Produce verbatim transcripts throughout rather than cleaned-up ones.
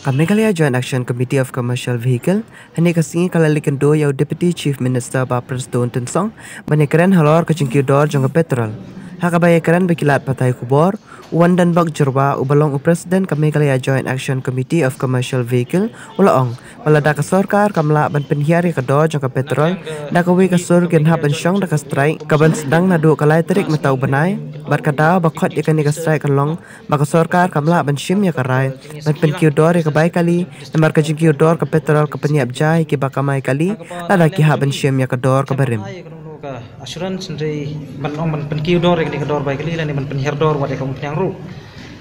Ka Meghalaya Joint Action Committee of Commercial Vehicle hynne ka sngi ka la leit kynduh ïa u Deputy Chief Minister Bah Prestone Tynsong ban ïakren halor ka jingkiew dor jong ka petrol. Ha kaba ïakren bad ki lad pathai khubor, u Wandanbok Jyrwa uba long u President ka Meghalaya Joint Action Committee of Commercial Vehicle u la ong ba lada ka sorkar kam lah ban pynhiar ïa ka dor jong ka petrol, da kawei ka sur kin hap ban shong da ka strike kaban sdang naduh ka lai tarik mynta u bnai. Bad ka daw ba khot ïa kane ka strike ka long ba ka sorkar kam lah ban shim ïa ka rai ban pynkiew dor ïa ka bai kali, namar ka jingkiew dor ka petrol ka pynïap jai ïa kiba kamai kali lada ki hap ban shim ïa ka dor kaba rim. Ka assurance hynrei ban ong ban pynkiew dor ïa kane ka dor bai kali lane ban pynhiar dor wat ïa ka umphniang ruh.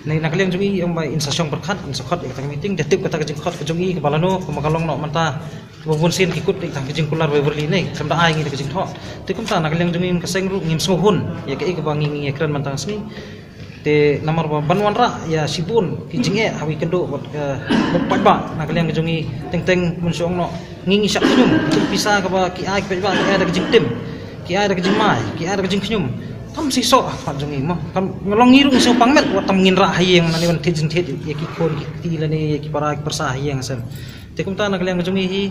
Nai na ka liang jong i ong ba in sa shong pyrkhat, in sa khot ïa kata ka meeting, da tip kata ka jingkhot ka jong i kaba lano, kaba ka long noh mynta, kaba bun sien ki kut ïa kata ka jingkular bai wyrli ne, kam da ai ngi da ka jingthoh. Te kumta na ka liang jong i ka seng ruh ngim sngewhun ïa kaei kaba ngi ngi ïakren mynta ka sngi. Te namar ba ban wanrah ïa shibun ki jingeh ha wi kynduh bad ka bad paidbah na ka liang ka jong i teng teng mun shong noh ngi ngi shah khñium ki pisa kaba ki ai ki paidbah ki ai da ka jingtim, ki ai da ka jingmai, ki ai da ka jingkhñium. Kam sisoh ha khmat jong i mo. Kam ngi long ngi ruh ngi sngewpang met wat tam ngin rah ha ïing lane ban thied jingthied ïa ki khun ki kti lane ïa ki para ki pyrsa ha ïing ha sem. Te kumta na ka liang ka jong i hi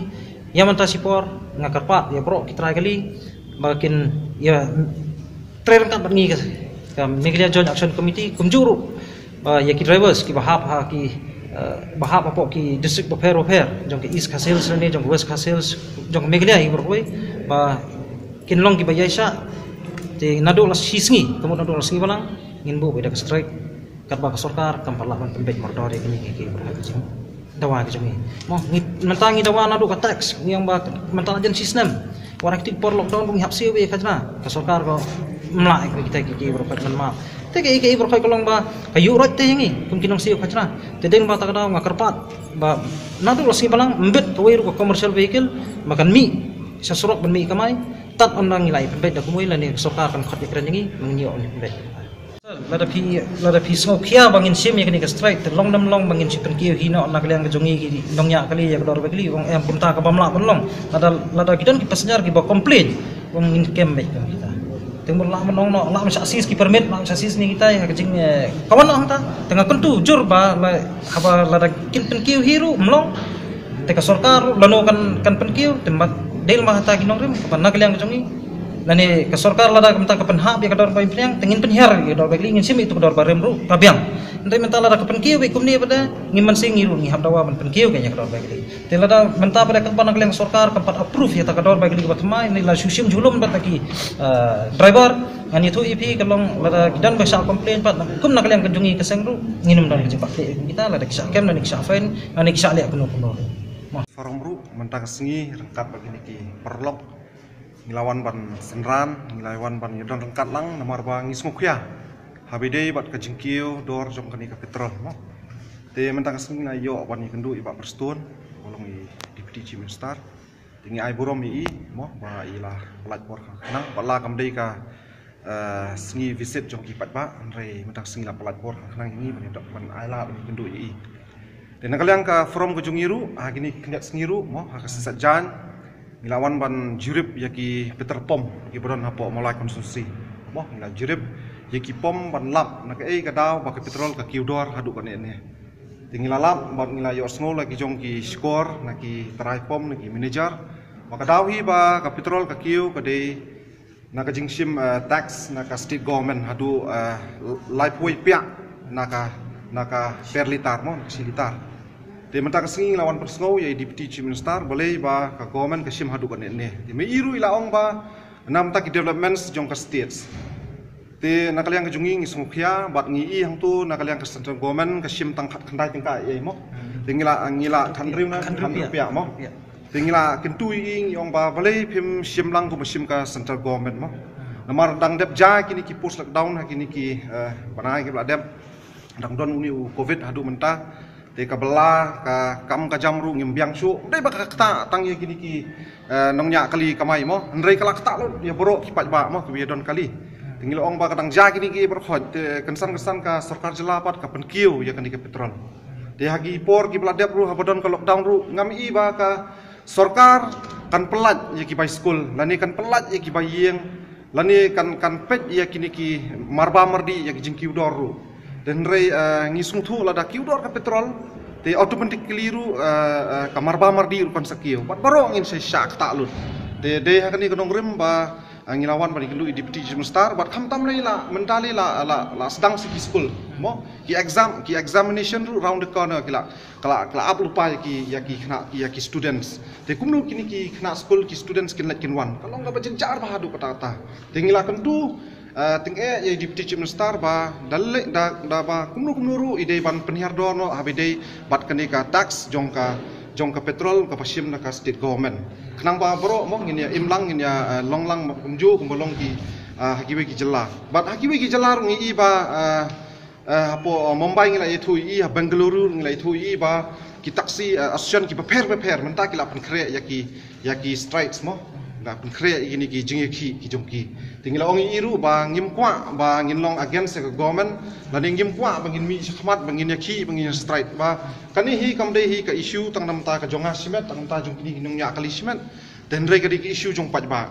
ïa mynta shipor nga kyrpad ïa baroh ki trai kali ba kin ïa trei ryngkat bad ngi ka, ka Meghalaya Joint Action Committee kumjuh ruh, uh, ïa ki drivers kiba hap ha ki, uh, ba hap hapoh ki district bapher bapher jong ka East Khasi Hills lane jong ka West Khasi Hills jong ka Meghalaya hi baroh kawei ba kin long kiba ïaishah. Te naduh la shi sngi, ka mut naduh la sngi balang ngin buh ba ïa da ka strike. Katba ka sorkar kam pat lah ban pynbeit mardor ïa kine ki, ki, ki dawa ki jong ngi. Mo, ngi mynta ngi dawa naduh ka tax, ngi ong ba mynta la jan shi snem. Wat ha kti por lockdown ba ngi hap siew ïa ka khajna. Ka sorkar kam lah ïa kita ki, ki baroh ka man ma. Te ka, ka baroh ka long ba ka ïuh roit te ïa ngi kum ki nongsiew khajna. Te dei ba ta ka daw nga kyrpad ba naduh la sngi balang mbit kawei ruh ka commercial vehicle ba kan mih sha surok ban mih kamai. Tad ynda ngi la ïa pynbeit da kumwei lane ka sorkar kan khot ïakren ïa ngi, ngi ïoh ïa pynbeit. Lada phi, lada phi sngewkhia ba ngin shim ïa kane ka strike, te long dam long ba ngin shim pynkiew hi noh na ka liang ka jong ngi ki nongñiah kali ïa ka dor bai kali, ong em kumta ka bym lah ban long. Lada, lada ki don ki passenger kiba complain, ong ngin kem beit kum kita. Te mut lah ban ong noh, lah ban shah seize ki permit, lah ban shah seize ne kita ïa ka jing, eh, ka wan noh hangta. Te nga kyntu jur ba la, haba lada kin pynkiew hi ruh ym long. Te ka sorkar ruh lano kan, kan pynkiew, te mat dei ma hata ki nongrim, kaba na ka liang ka jong ngi. Lane ka sorkar lada ka mynta ka pynhap ïa ka dor bai umphniang, te ngin pynhiar ïa ka dor bai kali, ngin shim ïa ka dor bai rim ruh ka biang. Hynrei mynta lada ka pynkiew ïa kumne ba da, ngim mynsiem ngi ruh ngi hap dawa ban pynkiew ïa ka dor bai kali. Te lada mynta ba da kaba na ka liang sorkar kam pat approve ïa ta ka dor bai kali kaba thymmai, ne la shu shim jhulum ba ta ki, eh, driver, ngan ïathuh ïa phi ka long lada ki don ba shah complain pat, kum na ka liang ka jong ngi ka seng ruh, ngin ym don ka jingpakte kum kita, lada ki shah kem, lada ki shah fine, lada ki shah leh kumno kumno ruh. Forum ruh mynta ka sngi ryngkat bad kine ki paralok. Ngi la wan ban synran, ngi la wan ban ïadon ryngkat lang, namar ba ngi sngewkhia haba ïadei bad ka jingkiew dor jong kane ka petrol mo. Te mynta ka sngi ngi la ïoh ban ïakynduh ïa i Bah Prestone, ba long i Deputy Chief Minister. Te ngi ai burom ïa i mo, ba i la pyllait bor khnang, bad la kam dei ka eh, sngi visit jong ki paidbah, hynrei mynta ka sngi la pyllait bor khnang ïa ngi ban ïa dok ban ai lad ban ïakynduh ïa i. Te na ka liang ka forum ka jong ngi ruh, ha kine ki khyndiat sngi ruh mo, ha ka Sensat Jan, ngi la wan ban jurip ïa ki petrol pump kiba don hapoh Mawlai constituency. Mo, ngi la jurip ïa ki pump ban lap na kaei ka daw ba ka petrol ka kiew dor haduh kane ne. Te ngi la lap bad ngi la ïohsngew la ki jong ki shkor na ki trai pump na ki manager ba ka daw hi ba ka petrol ka kiew ka dei na ka jingshim, eh, tax na ka state government haduh, eh, laiphew wei piah na ka, na ka per litar mo, na ka shi litar. Te mynta ka sngi la wan pynsngew ïa i Deputy Chief Minister balei ba ka government ka shim haduh kane ne. Te ma i ruh i la ong ba namar ki developments jong ka states. Te na ka liang ka jong ngi ngi sngewkhia bad ngi i hangto na ka liang ka central government ka shim tang khat khyndai tyngka ïa i mo. Te ngi la, ngi la khathynriew na khathynriew piah mo. Te ngi la kyntu ïa i ngi ong ba balei phim shim lang kumba shim ka central government mo. Namar dang dep ja kine ki post lockdown ha kine ki, eh, bnai kiba la dep. Dang don une u covid haduh mynta. Te kaba la ka kam ka jam ruh ngim biang shuh. Dei ba ka ktah tang ïa kine ki, eh, nongñiah kali kamai mo. Hynrei ka la ktah lut ïa baroh ki paidbah mo kiba ïadon kali. Te ngi la ong ba ka dang ja kine ki baroh khoit. Te kynsan kynsan ka sorkar jylla pat ka pynkiew ïa kane ka petrol. Te ha ki por kiba la dep ruh haba don ka lockdown ruh ngam i ba ka sorkar kan pyllait ïa ki bai skul, lane kan pyllait ïa ki bai ïing, lane kan, kan peit ïa kine ki marba mardi ïa ki jingkiew dor ruh. Te hynrei, eh, ngi sngewthuh lada kiew dor ka petrol, Te automatically ruh, eh, eh, ka marba mardi ruh kan sa kiew. Bad baroh ngin sa shah ktah lut. Te dei ha kane ka nongrim ba, eh, ngi la wan ban ïakynduh ïa i Deputy Chief Minister, bad khamtam lei la, mynta lei la, la, la sdang sa ki skul. Mo, ki exam, ki examination ruh round the corner ki la, ka la, ka la ap lypa ïa ki, ïa ki khynnah, ïa ki students. Te kumno kine ki khynnah skul, ki students kin leit kin wan. Ka long kaba jynjar bha haduh katta katta. Te ngi la kyntu, eh, tyngeh ïa i Deputy Chief Minister ba da leh da, da ba kumno kumno ruh i dei ban pynhiar dor noh haba ïadei bad kane ka tax jong ka, jong ka petrol kaba shim na ka state government. Khnang ba baroh mo ngin ïa im lang, ngin ïa, eh, long lang kumjuh kumba long ki, eh, ha kiwei ki jylla. Bad ha kiwei ki jylla ruh ngi i ba, eh, eh, hapoh, eh, Mumbai ngi la ïathuh ïa i, ha Bengaluru ngi la ïathuh ïa i ba ki taxi, eh, association kiba pher ba pher mynta ki la pynkhreh ïa ki, ïa ki strikes mo. La pynkhreh ïa kine ki jingïakhih ki jong ki. Te ngi la ong ïa i ruh ba ngim kwah ba ngin long against ïa ka government, lane ngim kwah ba ngin mih shakhmat ba ngin ïakhih ba ngin strike. Ba kane hi kam dei hi ka issue tang namta ka jong nga shimet, tang namta jong kine ki nongñiah kali shimet. Te hynrei ka dei ka issue jong paidbah.